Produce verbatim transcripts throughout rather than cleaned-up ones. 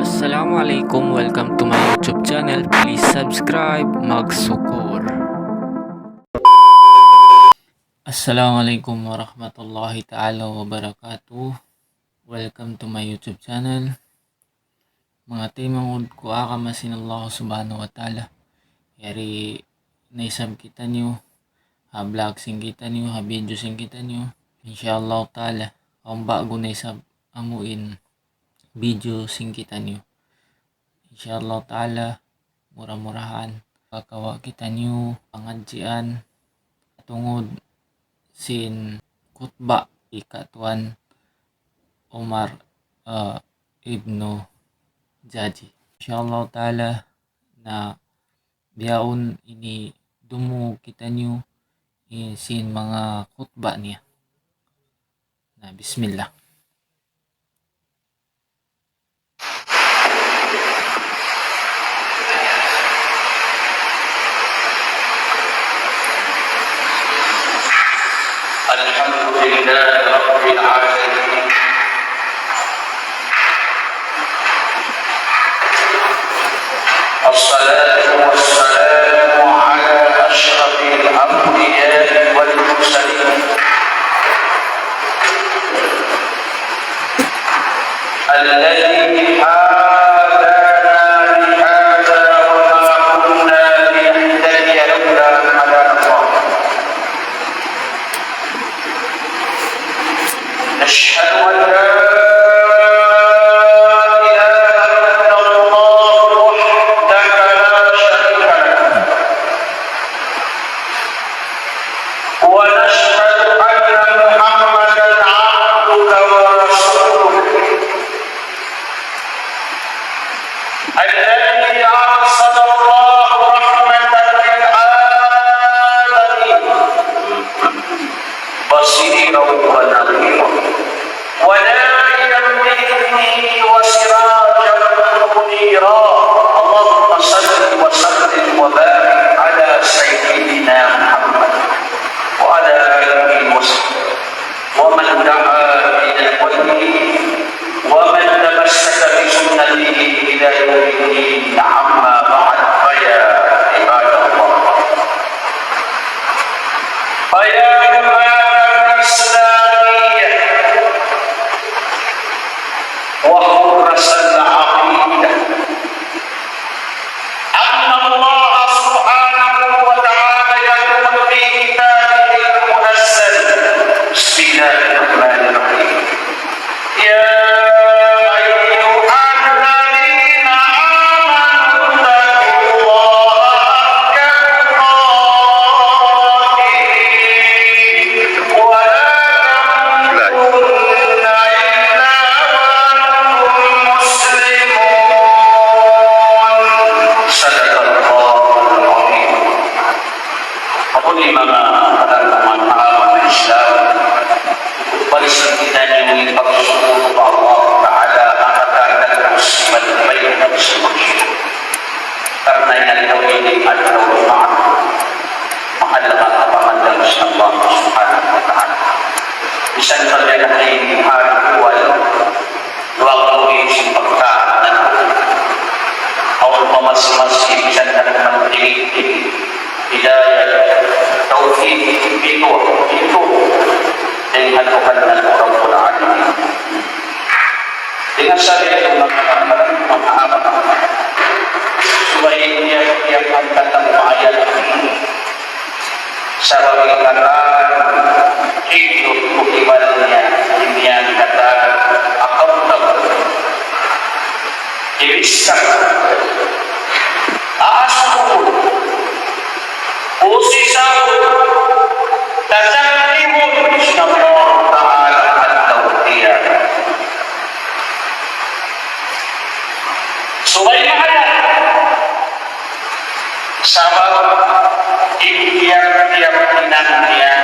Assalamu alaikum, welcome to my YouTube channel. Please subscribe, magsukul. Assalamu alaikum warahmatullahi ta'ala wabarakatuh. Welcome to my YouTube channel. Manga taymanghud ku ha agama sin Allah Subhanahu wa Ta'ala. Yari na isab kitaniyu ha vlog sin kitaniyu, ha video sin kitaniyu. Insha Allah Ta'ala, awn ba'gu na isab amuin video sin kitaniyu. Insha Allah Ta'ala, mura-murahan kakawa' kitaniyu pangadjian tungud sin khutba hi Katuan Umar, eh, Ibnu Jaji. Insha Allah Ta'ala, na bihaun ini dumungug kitaniyu in sin manga khutba niya. Na, bismillah. الحمد لله رب العالمين. الصلاة والسلام على أشرف الأنبياء والمرسلين. الذي هدانا لهذا وما كنا لنهتدي لولا أن هدانا الله. نشهد أن لا إله إلا الله وحدك لا شريك لك. ونشهد أن محمدا عبدك ورسولك الذي أرسله الله رحمة للعالمين بشيرا ونذيرا وداعيا بإذنه وسراجا منيرا. اللهم صل وسلم وبارك على سيدنا محمد وعلى آله وصحبه ومن دعا بدعوته ومن تمسك بسنته إلى يوم الدين. أما بعد، فيا عباد الله، فيا أمة الإسلامية وحراس العقيدة، أن الله سبحانه وتعالى يقول في كتابه المنزل، بسم الله الرحمن الرحيم، يا أيها الذين آمنوا اتقوا الله حق تقاته ولا تموتن إلا وأنتم مسلمون. صدق الله العظيم. Amu ini manga katanduman ha agama Islam, balik sin kitaniyu in pagsukul pa Allah Ta'ala, ha katan dagbus malbay na sin magsukul. Karna' in adlaw ini adlaw Jumaat, mahal na kapamandaw sin Allah Subhanahu wa Ta'ala. Misan pa biya' na in hari kuwan, duwa ka bulan sin pagkaun, awn pa masi-masi, misan na nagmangkilig, hidayat, tawfiq, ito, ito, dayn ha Tuhan natu' Rabbul Alamin. Dayn ha sabab yadtu, manga katan, manga katan, subay niya, niya, manga katan, maayat. Sabab in katan, hikmat ku iban niya, in yan katan, akam tabu. Ibissak. Aas ku. Usisaw. Tasakribun. Sin Allah Ta'ala at-tawfiq. Subay maayat. Sabab in tiyap-tiyap hinang niya,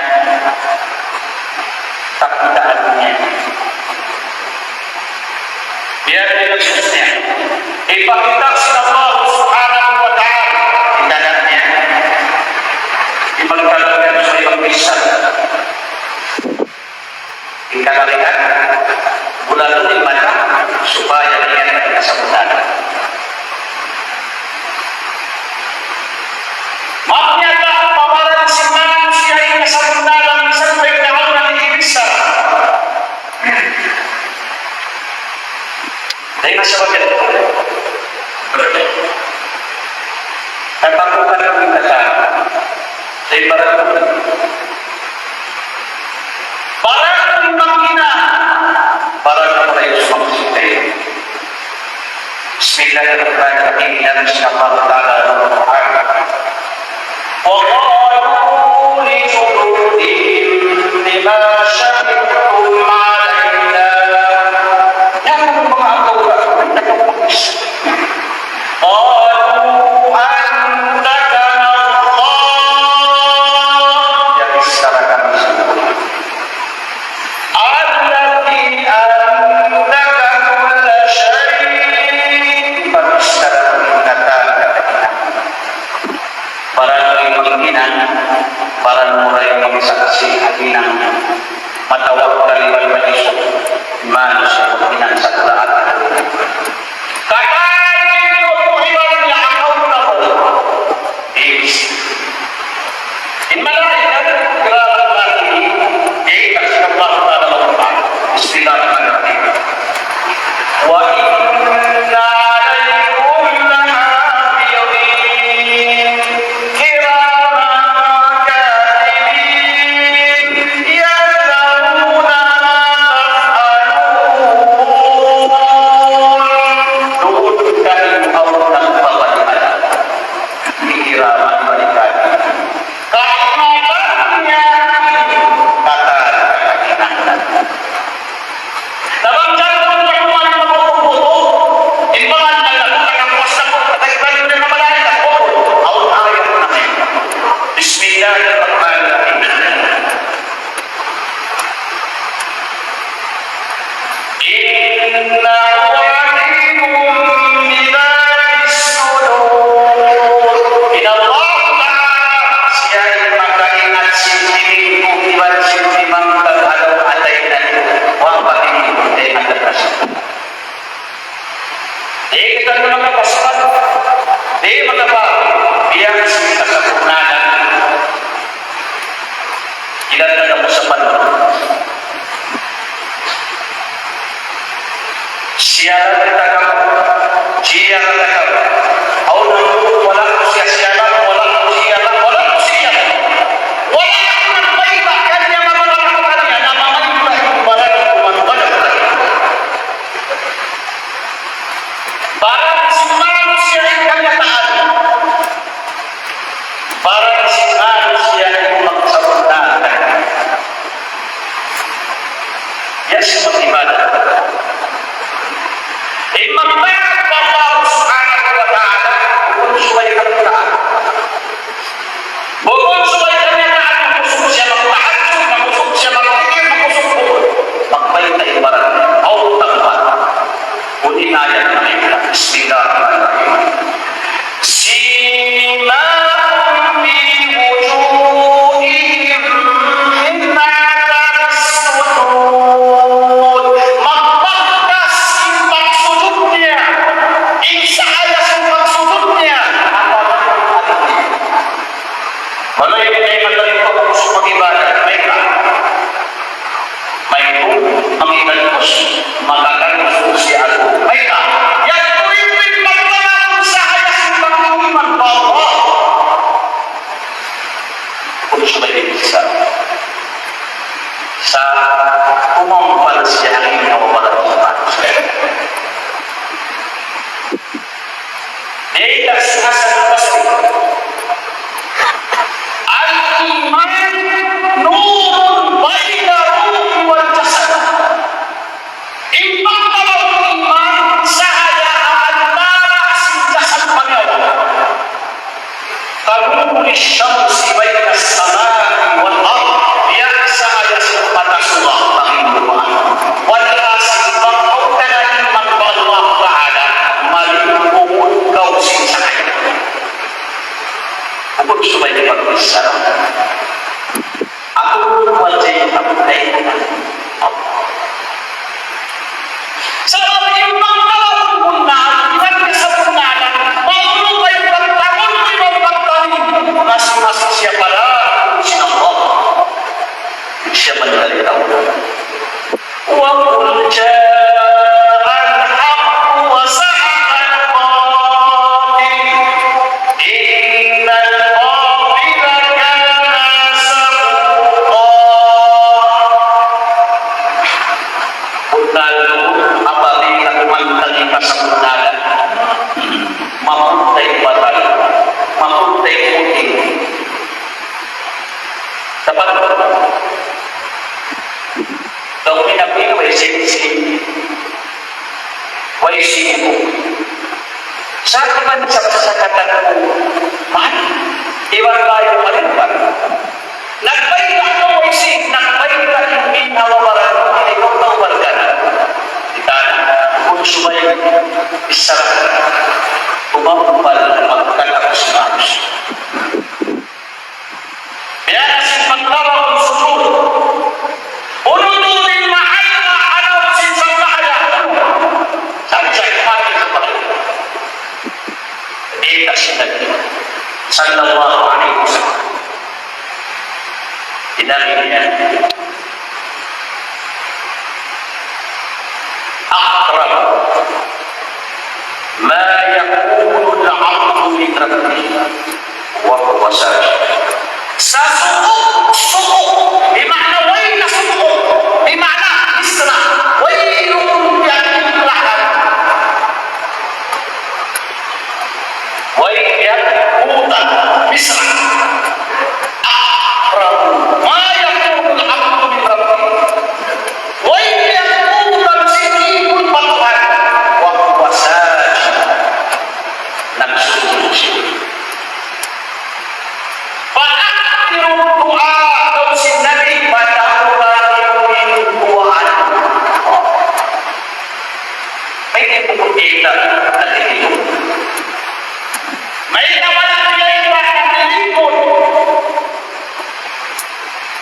kakitaan niya. Biya' diin in Jesus niya. Hipakita' sin Allah Subhanahu wa Ta'ala in daakan niya. Hipagtalungan sa ibang bisan. In kalarian, bulatun in mata, supaya niya in kasabutan. Dayn ha sabab yadtu, katakutan in katan. Dayn ha barang, barang manghinang, barang marayaw sumangsi kaymu. بسم الله الرحمن الرحيم. Yan, insya Allah ta'ala, Al-Quran. وقالوا لجلودهم لم شهدتم علينا. Yan in manga awla. قالوا أنطقنا الله. Yan, bichara kami. الذي أنطق كل شيء. Pagbichara in katan. Barang manghinang, barang marayaw magsaksi' ha hinang, matawakkal iban malisud, manusiya' maghinang sa kalaat. Katan itu ibarat niya akaw na po. Ibis. In malaikat, kiraman katibin, iban sin Allah Ta'ala magpapaham. بسم الله الرحمن الرحيم. وإن عليكم لحافظين كراما كاتبين يعلمون ما تفعلون. Duun kami Allah nagpapaliwanag. Kiraman barikatin. Kaingatan niya in katan kahinangan. Na bang dyan kung kakuman magbubuto, in pangan na lang, nakapuas na po, patay pa rin na malay na po. Awn ayat na kayo. بسم الله الرحمن الرحيم. إنه عليم بذات الصدور. In Allah Ta'ala, siya in makaingat sin timinggu' iban sin timangkag ha lawm atay natu'. Wa pa timinggu' atay natu'. Di' kita makapasal, di' makapabiya' sin kasabunnalan. Ilan na kamu sa panahon? Siya lang kita kamu, siya lang kita kamu. Awn nang wala' ku siya, siya lang, wala' ku siya lang, wala' ku siya lang. Wala' ku nagbayta' kaniya matukan ku kaniya, na mamayta' in baran ku matukan ku kaniya. Barang sin manusiya' in kanyataan. Barang sin manusiya' in magsabunnalan. Yes, mag-ibadat. In magtaat pa Allah Subhanahu wa Ta'ala, bukun subay kanyataan. Bukun subay kanyataan, makusug siya magtahajjud, makusug siya magdikir, makusug bukun. Magbayta' in baran, awn tagbat. Unu in ayat na yan? بسم الله الرحمن الرحيم. سيماهم في وجوههم من أثر السجود. Magbaktas in pagsujud niya, in sahaya sin pagsujud niya. Manu in kaymanan in pagkusug mag-ibadat, mayta'? Mayta' mangiganus, makaganus siya atu. Mayta'? Yadtu in pagtawagun sahaya sin pag-iman pa Allah. Kung subay di' sa, sa kumampal siya ha ginhawa-baran. Di' da sin Hasan Basri. الإيمان نور بين الروح والجسد. In pagtawagun iman, sahaya ha antara' sin jasad iban nyawa. كنور الشمس بين السماء والأرض. Biya' sahaya sin mata suga bang in lupa. Wala' sin pagtawagun iman pa Allah Ta'ala, malingkupun kaw sin sahaya. Bukun subay di' pagbichara. Aku wajib aku kailangan. Sabab in pagtawagun bunnal, iban kasabunnalan, maunu pa in pagtawagun, iban pagtawagun, mas, mas Sa' kaman sa' sa' katan mu, man, iban kayu malipat. Nagbayta' kaw, way sin, nagbayta' in ginhawa-baran mu, ikaw tau barkan. Kita na, kung subay, isara, tumambal, magkatapos-tapos. Biya' na sin pagkaraun sujud. Unu tuud in mahal na anaw sin sambahayang. Sabi sa hati sa pagkaraun. Kita sin Nabi sallallahu alayhi wasallam. Sinabi niya, أقرب ما يكون العبد من ربه وهو ساجد. Sasuuk-suuk, bima'na way na suuk, bima'na misra, wayruun piyagtimplahan. Way piyagkutan, misra. أقرب ما يكون العبد من ربه. Way piyagkutan sin ipun pa Tuhan, وهو ساجد. Nagsujud siya. فأكثروا الدعاء, laung sin Nabi, pataura niyu in duwaa. Mayta' in bukun kita nagtitiyu? Mayta' wala' kita nagtitiyu?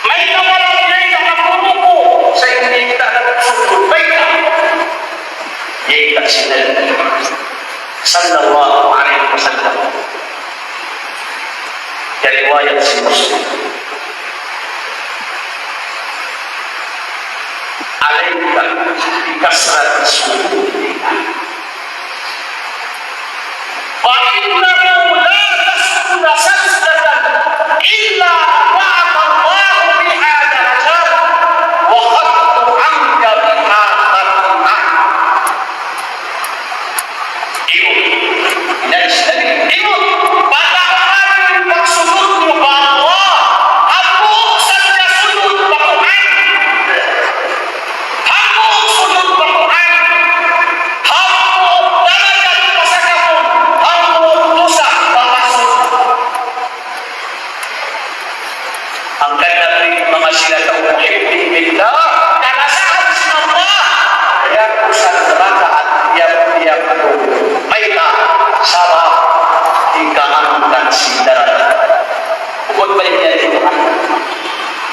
Mayta' wala' kita nagtitiyu? Sa' in kita nagsujud, mayta'? Yayta' sin Nabi sallallahu alayhi wasallam. Riwayat sin Muslim. عليك بكثرة السجود لله. فإنه لا تسجد سجدة إلا رفعك الله بها درجات وحط عنك بها خطيئة. Iyun. Inadis Nabi. Iyun. Pataura niyu in pagsujud niyu pa Allah. Hambuuk sadja sujud pa Tuhan. Hambuuk sujud pa Tuhan. Hambuuk darajat pasakapun. Hambuuk dusa pamasud. Hangkan na in manga sila tau muhibbin fillah, kalasahan sin Allah, yan usan rakaat tiyap-tiyap adlaw. Mayta'? Sabab hikaangkat sin darajat. Bukun ba yan in Tuhan?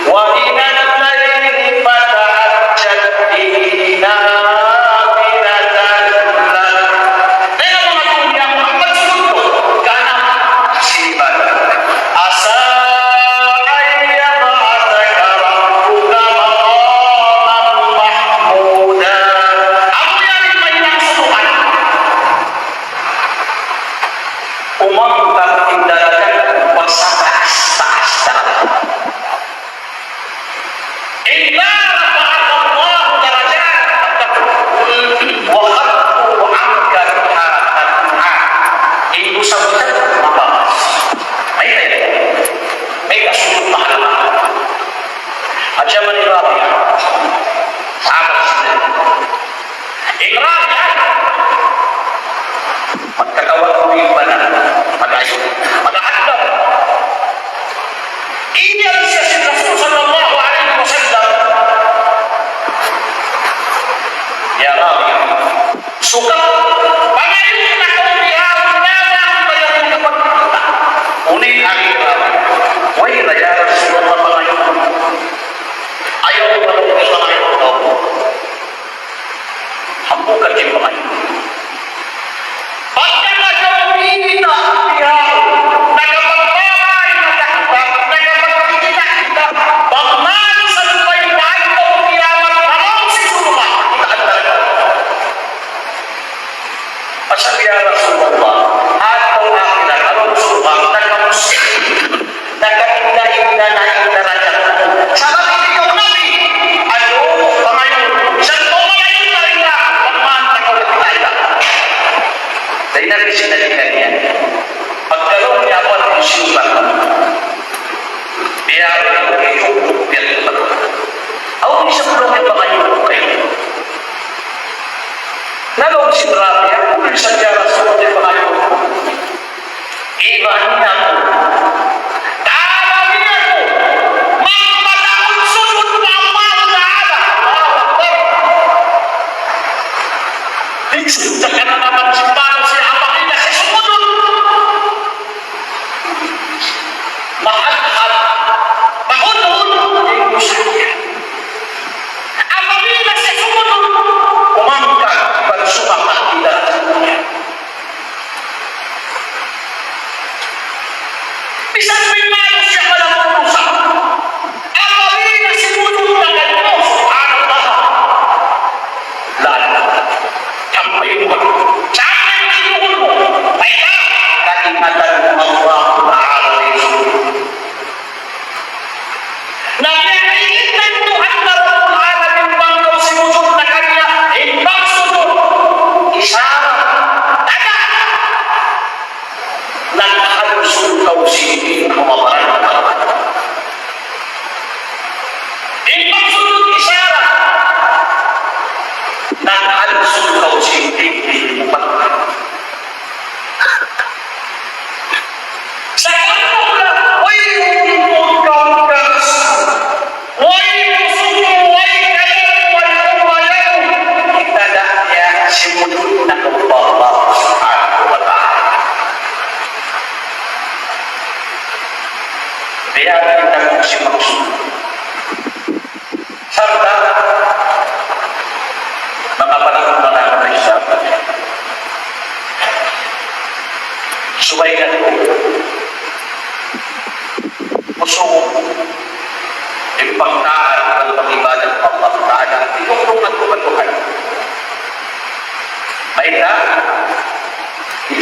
ومن الليل فتهجد به نافلة لك. Dayn ha manga dunya, Muhammad, sujud kaw, kaanam sin ibadat. عسى أن يبعثك ربك مقاما محمودا. Amu yan in mahinang subuhan. Umangkat in darajat mu pa taas-taas darajat. إنا رفعناه درجات وحط عنك بها خطيئات. In dusa mu yan mababas. Ay, ay, ay. Ay, kasunod mahal. At siya man in Rabi'ah. Sahabat sila. In Rabi'ah, magkakawa' in bana, mag-ayu, mag-ahandam. Iyal siya sin Rasul sallallahu alayhi wasallam. Ya Rabi'ah, sukat pangayuun na kaw bihaun, na, na, na, na, na, na. Unu in agi ni Rabi'ah? Way na, ya Rasulullah, pangayuun. Ayaw mu na pangayuun. Hambuuk in pangayuun. Pagka nakaw kita bihaun, nakapagbabay na kita, nakapagkita kita, bang man sampay na adlaw kiyamat, ha lawm sin surga', kita akan talaga. Asal ya Rasulullah, adlaw akhirat, ha lawm surga', nakamuslim. Nakainda-inda na in darajat mu. Sabab in ikaw Nabi, ayu, pangayuun. Sa' tumangayuun na rin ka, pagmaan na kaw nagkita. Dayn ha Nabi, sinabi kaniya, pagka laung niya apat in simba, biya' rin iyukup, biya' rin iyukup. Awn isab laung niya pangayuun kaw. Na laung sin Rabi'ah,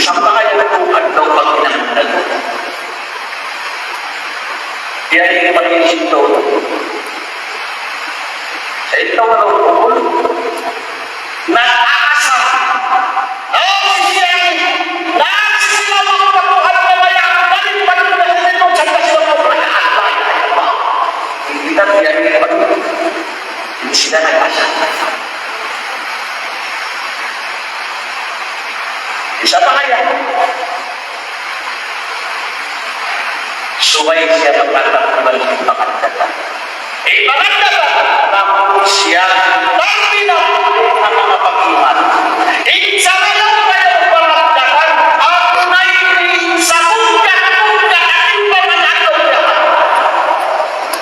Sampay na ku adlaw paghinangun natu'. Biya' ini pag-iisip tau. Sa' in tau na ukul, nag-aasam. Aw, siya ini, nag-aasam pa Tuhan na maya, balik pa rin na rin ito, sa' kasi ako, nag-aasam. Kita biya' ini pag-iisip. Sila nag-aasam. Isa pa kaya. Subay siya magtatag iban sin pangaddatan. In pangaddatan, tapus siya tarpinag ha manga pag-iman. In sarayaw-rayaw pangaddatan, amu na in sa bungkat-bungkat in pangaddatan.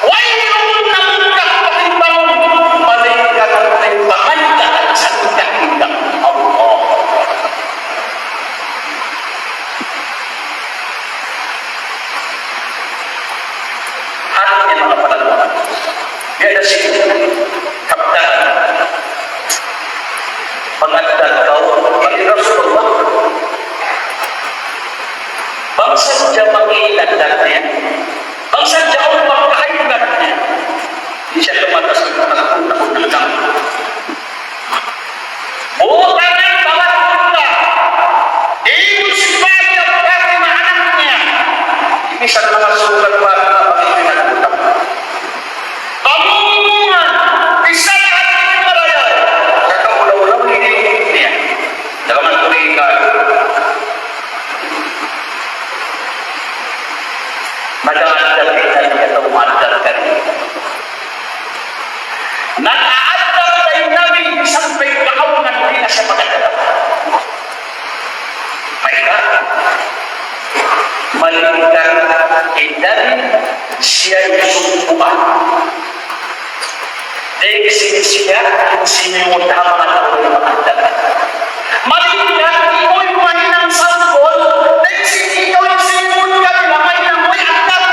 Wayruun na bungkat patimbangun, malaingkan in pangaddatan sa bungkat-bungkat. Allah. Hati niya manga palangga. Biya' da sin kabtangan. Pangannal kaw, bang in Rasulullah. Bang sadja mangi' in addat niya. Bang sadja awn pagkahaynat niya. Di' siya tumatas, tumatas, tumatas, tumatas. Butangan bawat unta. Ibu si Fatima, Fatima anak niya. Misan manga sukat pa na pag-ibig na utang. Pamumuhan, pisalahan in marayaw. Sa kaulaw-ulaw ini niya. Dalam al-Quran. Madaal na kita niya tau madaal kari. Nag-aaddat in Nabi sampay kaawnan di' na siya makaddat. Mayta', malingkat in Nabi, siya in sumbuan. Dayn sin siya in simimud ha manga tau in makaddat. Malingkat ikaw in mahinang sampul, dayn sin ikaw in simimud kanila mahinang way addat.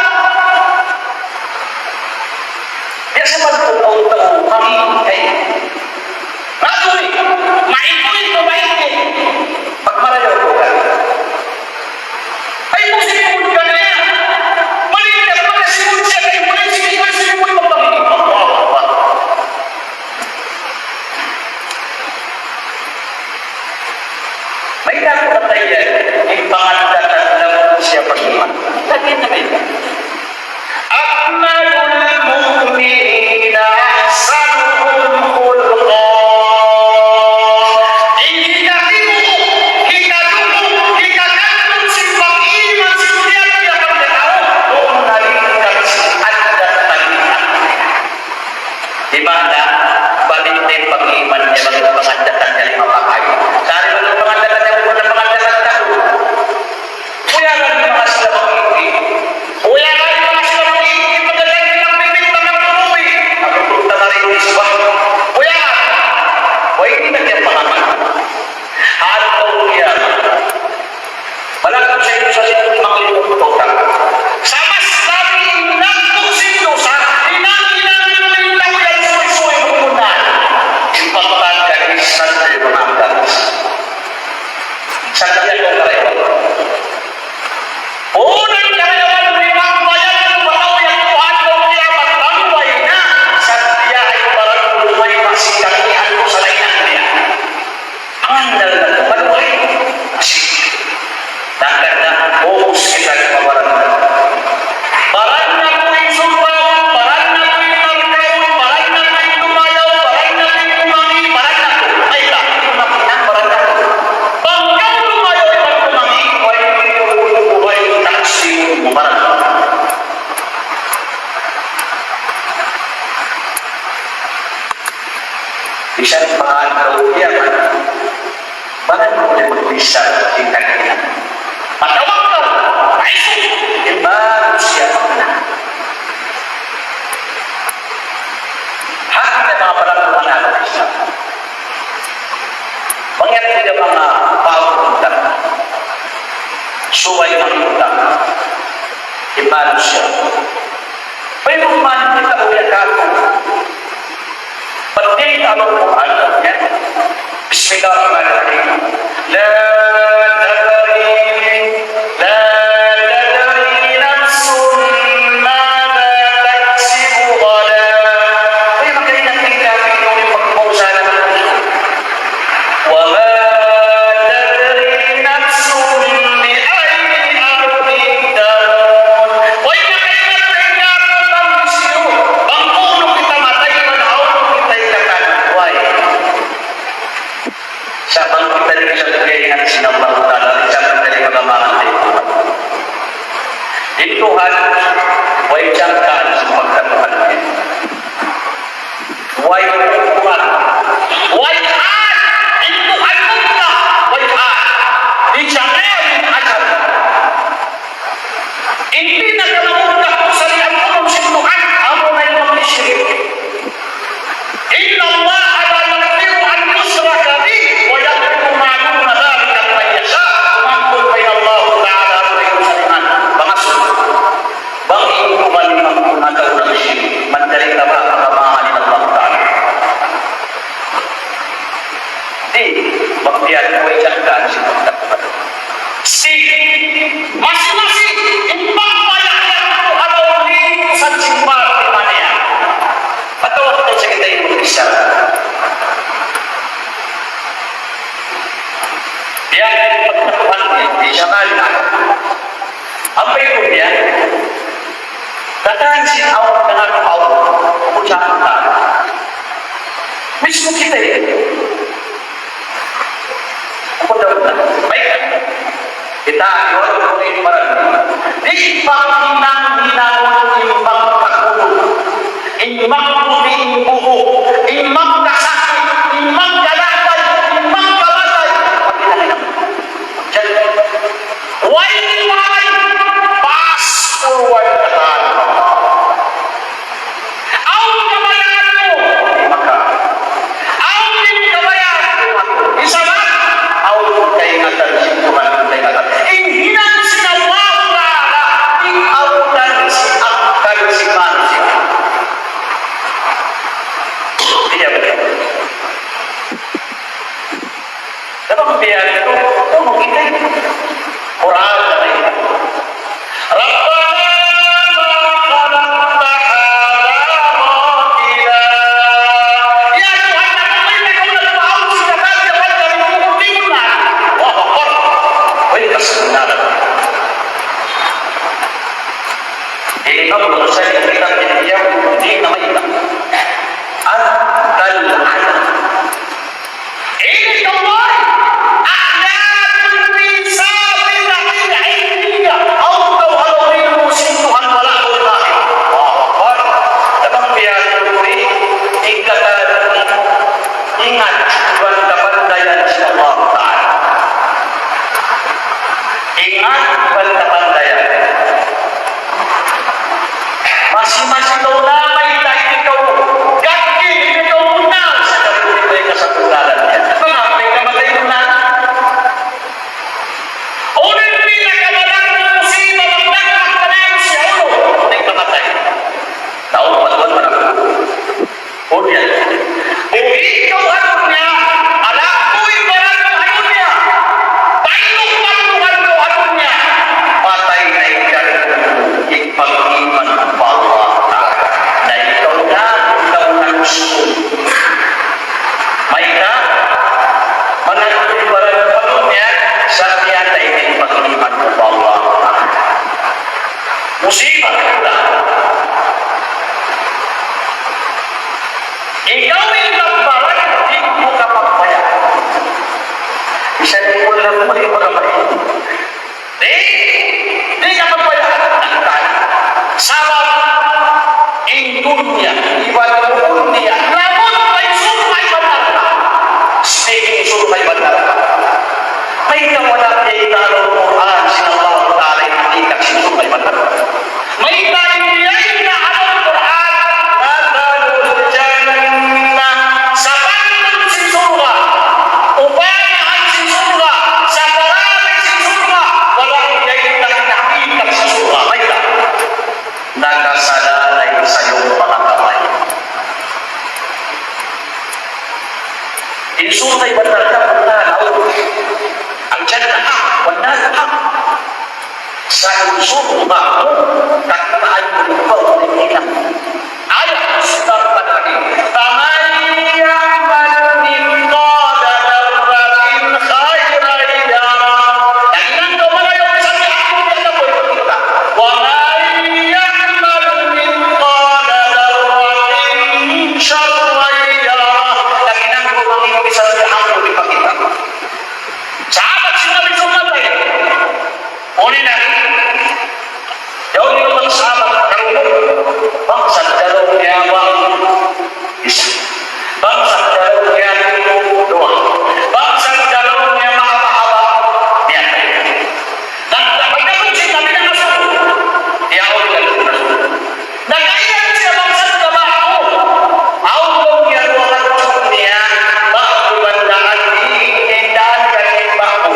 Biya' sa pagtukaw-tukaw, mangingkay. Matuloy, maikuy, maikuy. Pagmarayaw ka. Ay, kung simimud ka na yan. Mali ka, pagka simud siya, kayo mo na, simimud, simimud, magpangingin. Allahu Akbar. Mayta' ku katayan, in pangaddatan laung siya pag-iman. Lagi' na mayta'. أكمل المؤمنين أحسنهم خلقا. In hikatindug, hikaduguk, hikakandung sin pag-iman sin tiap-tiap katān, awn nalingkat sin addat pag-iman. Di' ba na, balik na in pag-iman niya, bang in pangaddatan niya limapakay. Sari ba in pangaddatan niya, bukun na pangaddatan niya? Kuyagan in manga sila mag-iman. Kuyagan in manga sila mag-iman, pagkatay nilang bibig, pagkatulubi. Aku pun tamari isbah. Kuyagan. Way, di' na niya pangaman. Adlaw kiyamat. Malaggu' sa inyo sa sitting mangliput pa utang. Sa' mas labi in nagtu' sin dusa, hinang-hinangan mu in tau yan suysuy bukun na. In pagtagad, in sante, manga anggaris. Sa' kaya kaw karayawan. Unang karayawan, in pagbayad mu pa tau yan, adlaw kiyamat, bang way na. Sa' kaya in baran mu lumay, masi kami, ano sa lain niya. Mangandal na tumaluhay. Tangkad na, ubus kita di' mabaran. Baran natu' in sumbaun, baran natu' in markaun, baran natu' in tumayaw, baran natu' in kumangi', baran natu'. Ay, ta, unu na, baran natu'. Bang kaw lumayu' iban kumangi', way, way, taksi mu, baran. Bisan pa adlaw kiyamat, baran mu di' magbisa in kagihan. Matawakkal, maisug, in manusiya' pagna. Hati niya manga palangga' manga Islam. Mangyari ka manga pagpunta. Subay mangpunta. In manusiya'. Mayroon man kita uya katu. Pati Al-Quran, ya. بسم الله الرحمن الرحيم. لا تدري Tuhan, way jangkaan sin pagkatuhan niya. Way Tuhan. Way Tuhan. In Tuhan mu ka. Way Tuhan. Di jangkaan in ajar. In pinakamahulga' ku sa' in pagkaun sin Tuhan, amuna in pag-shirik. إن الله لا يغفر أن يشرك به ويغفر ما دون ذلك لمن يشاء. Umampun pa in Allahu Ta'ala ha tau saringan. Pangasun. Bang in kuman in ampun ha tau nagsirik, manjari ka ba ha kamahan in Allahu Ta'ala? Di', bang biya' ditu way jangkaan sin pagkatuhan. Sin, masi-masi, in pagbayaan mu ha lawm sin simbar iman niya. Atawa kita sa kita in magbichara. Biya' ditu in pagkatuhan niya, di' siya mahal na. Ampa in dunya, katan sin awn nangakaw, kucang ka. Mismu kita ini. Baik. Kita, yun, yun, yun, parang, di' paghinang-hinangun in magkakulub, in magputi' in buhuk, in magkasakit, in magkalakal, in magkamatay. Paghinang-hinang. Jal-, way, way, fast forward ka na. Awn kabayaan mu, maka. Awn di' kabayaan mu, maka. Isab, awn kaingatan sin Tuhan, kaingatan. In hinang sin Allah Ta'ala, di' awn sin akkal sin manusiya'. Di' ba? Dapat biya' ditu, tunu kita ini. Qur'an na ini. ربنا ما خلقت هذا باطلا. Ya Tuhan, aku ini kau nak tahu sudah tadi apa dari mukti benar. Allahu Akbar. Wah, ini kesenangan. Ini kamu menurut saya kita tidak punya bukti nama itu. Antal alam. Ini kembali. Ahya bil misal bil ilmiya. Au tau hal ilmu sin Tuhan wala ulama. Allahu Akbar. Dapat biya' ini, ingatan, ingat, Tuhan kapandayan sin Allah Ta'ala. Ingat, Tuhan kapandayan. Masi-masi kaw na mayta' in ikaw gaggi, in ikaw bunnal, sa' kaw di' kaw kasabunnalan niya. Mangapay kamatay bunnal? Unu in pinakamalangku' musiba, magdakmak pa na siya, unu? Unu in kamatay? Tau, patuan, manakut. Unu yan? Buhi' kaw ha dunya, alaku' in baran mu ha dunya. Painuk-panukan kaw ha dunya. Patay na in kaw, in pag-iman pa Allah Ta'ala. Na ikaw na, ikaw na gusto. Mayta', manakut in baran mu ha dunya, sa' miyatay na in pag-iman pa Allah Ta'ala. Musiba kita. Ikaw in nagbaran, di' mu kapagbaya'. Bisan di' mu lang muli magabay. Di', di' kapagbaya'. Sabab, in dunya, iban dunya, lamud pa in surga' iban narka'. Speaking surga' iban narka'. Mayta' wala' kiyita' ha Qur'an sin Allah Ta'ala in hakikat sin surga' iban narka'? Mayta' in biyayta' ha Qur'an, matalul jannah, sapantun sin surga', upama sin surga', sapantun sin surga', wala' biyayta' in hakikat sin surga', mayta'? Nakasalalay sa iyong mga kamay. In surga' iban narka', bunnal, awn. Al-jannah hak, bunnal hak. Sa' in surga' mu, kakitaan mu in hinang. Ayat Islam tadi. فمن يعمل مثقال ذرة خيرا يره. Tahinang kaw malayaw misan biya' ha dunya, kita. ومن يعمل مثقال ذرة شرا يره. Tahinang kaw malayaw misan biya' ha dunya, kita. Sahabat sin Nabi sallallahu alayhi wasallam. Unu na? Yaun in Bang sadja laung niya bang isa. Bang sadja laung niya duwa. Bang sadja laung niya mahaba-haba, niya. Na, na, pagkatapos sin Nabi na masuk. Yaun na masuk. Nakaiyan siya bang sadja ba'gu. Awn laung niya duwa maksud niya, ba'gu bandaan di, in daan kaniya ba'gu.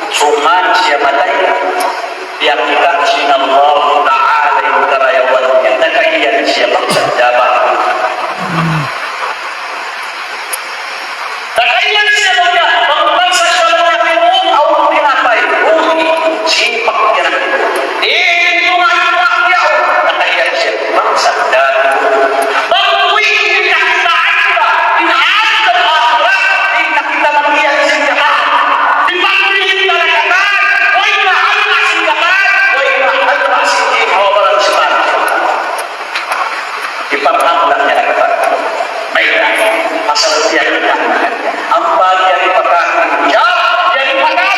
Suman siya matay. Piyakita' sin Allahu Ta'ala in karayawan niya. Nakaiyan siya bang sadja ba'gu. Nakaiyan siya bang, bang sadja ba'gu, awn tinapay, roti, sipak niya. Eh, ito nga, ito nga, yaun. Nakaiyan siya bang sadja. Bang kuwi in kakitaan ba, in adlaw akhirat, in nakita' mag-iyan sin jahat. Di' pa kuwi in talakatan, way na halga' sin jahat, way na halga' sin jihawaran sin jahat. Di' pa halga' niya na katan. Mayta', pasal siya na katan. Ampa niya di' pa katan. Siya, niya di' pa katan.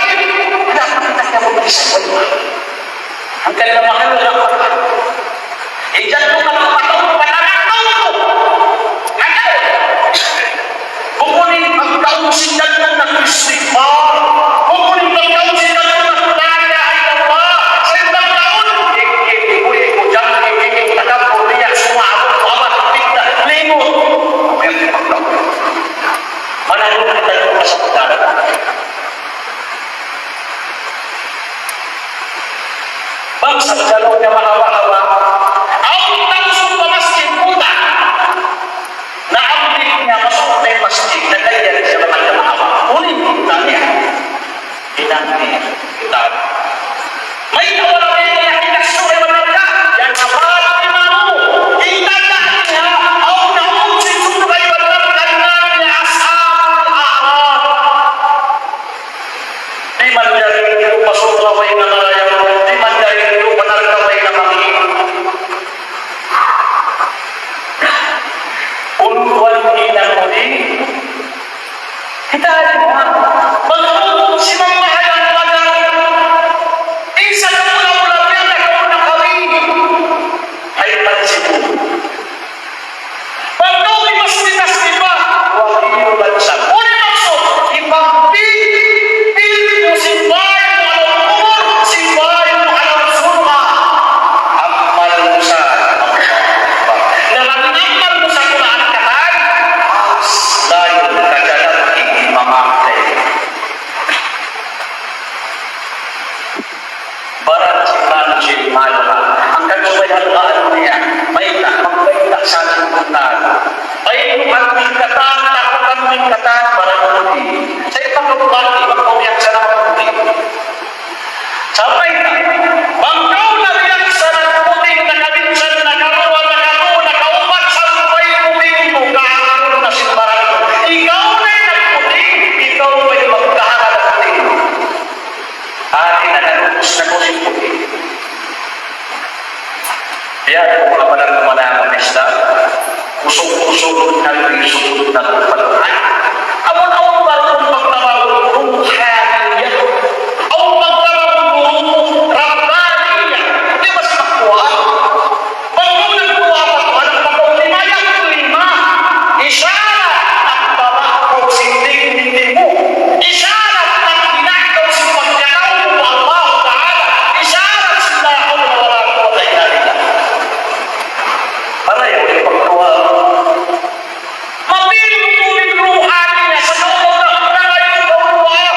Hangkan na mahal na. Ijan mu na mataud pa tanak mu. Mataud. Bukun in pagkaun sin dagdag na istighfar. Bukun in pagkaun sin dagdag na la ilaha illallah. Sa' in pagkaun, ikit, ikit, ikit, ikit, ikit, takabur, riya', sumabot, amat, fitna, limut. Manahut kita yung kasaktan. Bang sadja laung niya mahaba-haba, awn tau sumpa masjid puta'. Na ambil niya masuk na in masjid, na kaya siya mahaba-haba. Uli puta' niya. Hinang niya. Kita. Mayta' wala' niya hinang suya manarka'. Yan dapat imanu. Hinang niya. Awn na awn sin surga' iban narka' niya ashabul a'raf. Di' manjari in pa surga' way na marayaw, di' manjari in pa narka' way na mangi'. Unu tuwan hinang mu di'? Kita' di' ba? Magtutup sin manga hayang pagan. Insan na mula-mula biya' na kamu nakawin. Ay, pansin. Pagka umimas-imas pa, wala' in bansa. Unu in maksud? Ipagpil-, pilit mu sin bāy mu ha lawm kubul, sin bāy mu ha lawm surga'. Amal mu sa, Allahu Akbar. Na bang in amal mu sa Qur'an katan, laung kajanat in mamatay. Baran sin manusiya' in mahalga'. Hangkan subay halgaan niya. Mayta', magbayta' sa atin bunnal. Ay, kambing katan, aku kambing katan, baran puti'. Sa' in pagkabuhat, di' magkauyag sa nama puti'. Sa' mayta', bang kaw nabiyaksa nagputing, nakabinsan, nakaruwa, nakatu, nakaupat, sampay puting mu, kahalan na sin baran. Ikaw na in nagputing, ikaw na in magkahalan puting. Hati na, nalubus na kaw sin puti'. Biya' da ku makapalag kumana' ha pista, kusug-kusug na kusug na kupaluhan. Amun awn barukun pagtawagun ruhaniya. Awn pagtawagun ruh rabbaniya. Di' ba siya magkuha? Bang kaw nagduwaa pa Tuhan, bang kaw lima yan, lima. Isharat, nagbaba' kaw sin dingding mu. Isharat, naghinang kaw sin pagkataw mu pa Allah Ta'ala. Isharat sin la hawla wa la quwwata illa billah. Para yan, pagduwaa. Mapili' mu in ruhaniya, sa' kaw na, nangayu' kaw duwaa,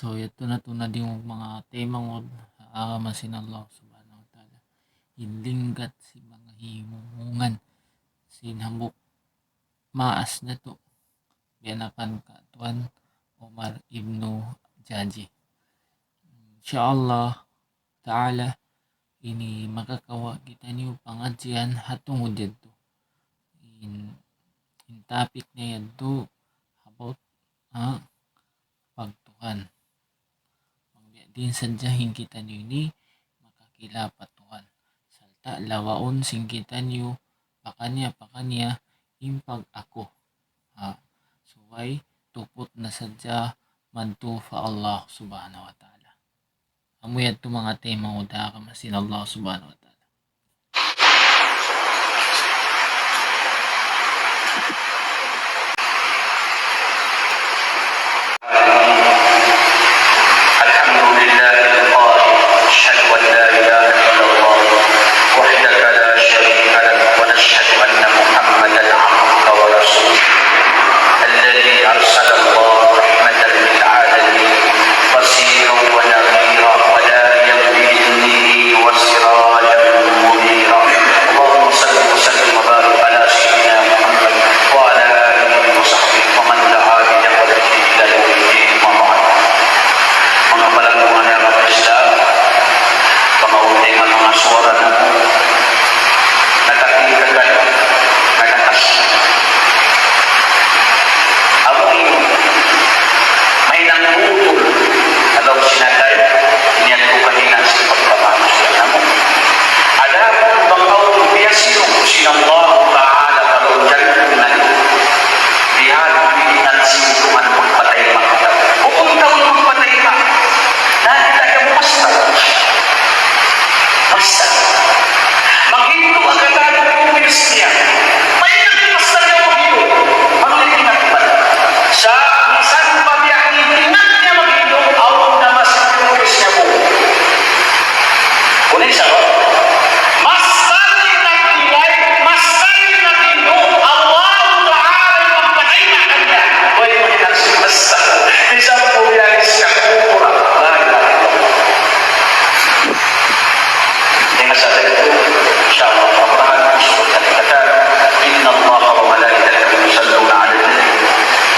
So, yadtu na tuud na dingug manga taymanghud ha agama sin Allah Subhanahu wa Ta'ala. In lingkat sin manga himumungan sin hambuuk maas natu', biya' na kan ka Tuan Omar Ibnu Jaji. Insya Allah Ta'ala, ini makakawa' kitaniyu pangadjian ha tungud yadtu. In, in topic niya yadtu about, ha, pagtuhan. Bang biya' diin sadja in kitaniyu ini makakila pa Tuhan. Sarta' lawaun sin kitaniyu pakaniya-pakaniya in pag-aku. Ha, subay tuput na sadja madtu pa Allah Subhanahu wa Ta'ala. Amu yadtu manga taymanghud ha agama sin Allah Subhanahu wa Ta'ala. الحمد لله القائل: أشهد أن لا إله إلا الله وحدك لا شريك له، ونشهد أن محمدا عبدك ورسوله، الذي أرسله الله رحمة للعالمين، بشيرا ونذيرا وداعيا بإذنه وسراجا منيرا. اللهم صل وسلم وبارك على سيدنا محمد وعلى آله وصحبه ومن دعا بدعوته إلى يوم الدين. أما بعد. Manga palanggungan ha agama Islam, manga uting manga suwara na, nakatingkakan, nakakas. Amu in mahinang butul ha lawm sin atay, niya tuud kahinang sin pagpamanusiya' namu'. Adapun bang awn biyasiyu sin Allah Ta'ala pa lawm jantung natu', biya' diin in ingat sin Tuhan magpatay makaw. Bukun tau magpatay makaw. Na kita kamu basta. Basta. Maghindu' ka katan in Kristiyan. Mahinang basta niya maghindu'. Maghindu' na tuud. Sa' misan pa biya' in ingat niya maghindu', awn na masi in Kristiyan mu. Unu in sabab? Masan in nagdingay, masan in naghindu', Allah Ta'ala in magpatay na kaniya. Way mahinang basta. Misan pa biya' in siya kubura. La ilaha illallah. Dengan sadar itu, insya Allah, Al-Quran, surah Al-Fatihah, إن الله وملائكته يصلون على النبي،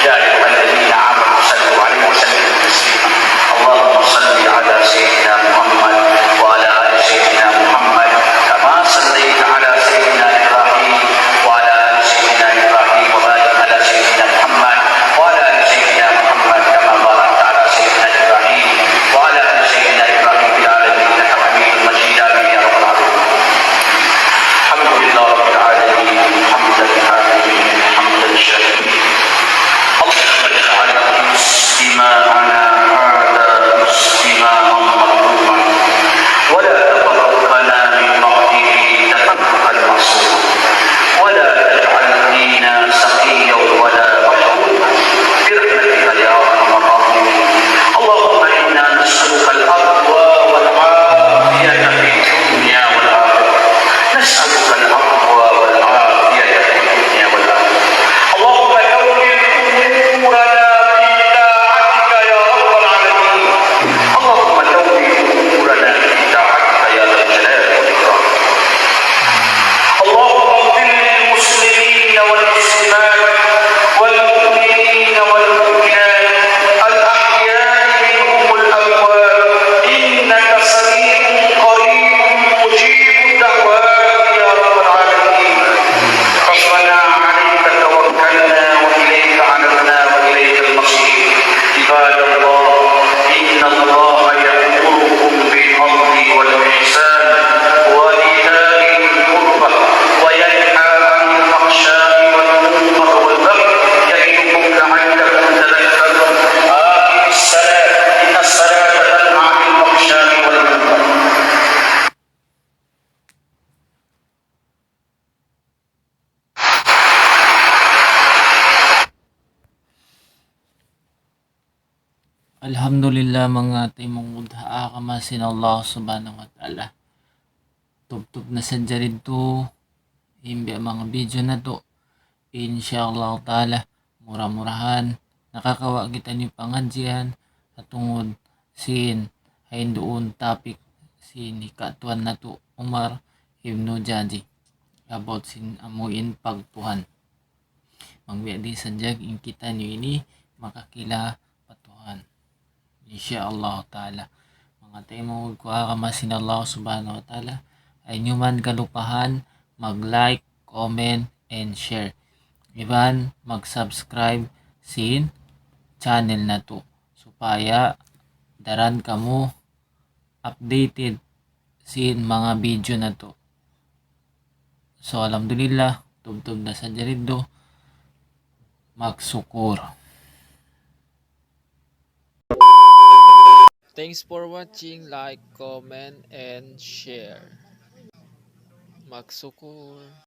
يا أيها الذين آمنوا صلوا عليه وسلموا تسليما. اللهم صل على سيدنا محمد وعلى آل سيدنا محمد، كما صليت على سيدنا إبراهيم وعلى آل سيدنا إبراهيم، وبارك على سيدنا محمد وعلى آل سيدنا محمد كما باركت على سيدنا إبراهيم وعلى آل سيدنا إبراهيم في العالمين إنك حميد مجيد. آمين يا رب العالمين. الحمد لله رب العالمين، حمدا حامدا، حمدا شاكرا. اللهم اجعل اجتماعنا هذا اجتماعا مرحوما، ولا تفرقنا من بعده تفرقا معصوما، ولا تجعل فينا شقيا ولا محروما، برحمتك يا أرحم الراحمين. اللهم إنا نسألك العفو والعافية في الدنيا والآخرة. نسألك العفو والعافية في الدنيا والآخرة. اللهم تول أمورنا في طاعتك يا رب العالمين. اللهم تول أمورنا في طاعتك يا ذا الجلال والإكرام. اللهم اغفر للمسلمين والمسلمات والمؤمنين والمؤمنات الأحياء منهم والأموات إنك سميع قريب مجيب الدعوات يا رب العالمين. ربنا عليك توكلنا وإليك أنبنا وإليك المصير. عباد الله، إن الله يأمركم بالعدل والإحسان وإيتاء ذي القربى وينهى عن الفحشاء والمنكر والبغي يعظكم لعلكم تذكرون. أقيموا الصلاة، إن الصلاة تنهى عن الفحشاء والمنكر. Alhamdulillah, manga taymanghud ha agama sin Allah Subhanahu wa Ta'ala. Tubtub na sadja didtu in biya' manga video natu'. Insya Allah Ta'ala, mura-murahan nakakawa' kitaniyu pangadjian ha tungud sin hain duun topic sin hikatuan natu' Umar ibnu Jaji about sin amuin pagtuhan. Bang biya' diin sadja in kitaniyu ini makakila pa Tuhan. Insya Allah Ta'ala. Manga taymanghud ku ha agama sin Allah Subhanahu wa Ta'ala, ayaw niyu man kalupahan mag-like, comment, and share. Iban mag-subscribe sin channel natu' supaya daran kamu updated sin manga video natu'. So, alhamdulillah, tubtub na sadja didtu. Magsukur. Thanks for watching. Like, comment, and share. Magsukur.